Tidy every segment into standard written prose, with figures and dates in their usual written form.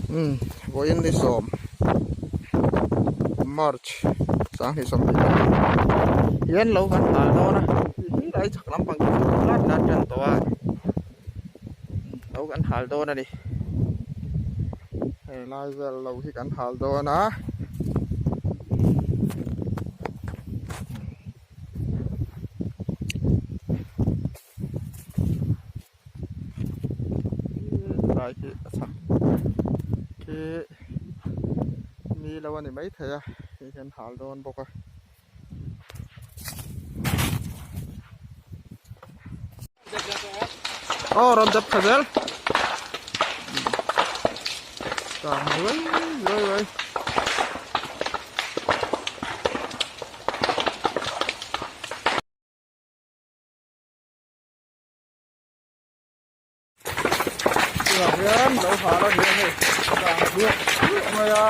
Umm vawiin ni sawm March sanghnih 22 hian lo kan hal dawn a helai chhak lampang khi chu lat lat tan tawh a lo kan hal dawn a ni helai vel lo hi kan hal dawn a. Lai khi a chhak khi ni lo a ni maithei a hei hian hal dawn bawk a. Aw rawn dep tha zel kang ruai ruai ruai. Tunah hian lo hal a ni a hei kang hluah hluah mai a.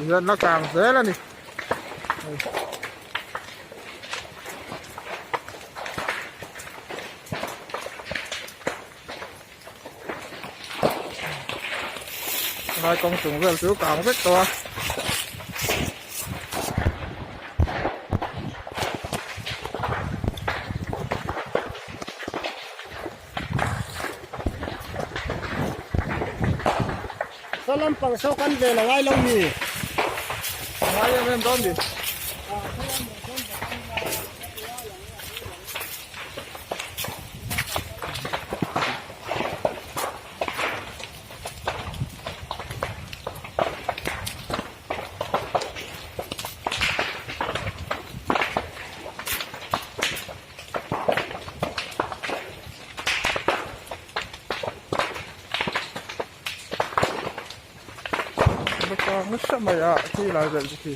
Hian la kang zel a ni. Lai kawng chung vel chu kang vek tawh a. Saw lampang saw kan vel a ngai lo mi. Ngai em em dawn ni. Nasa mai a khi lai vel chu khi.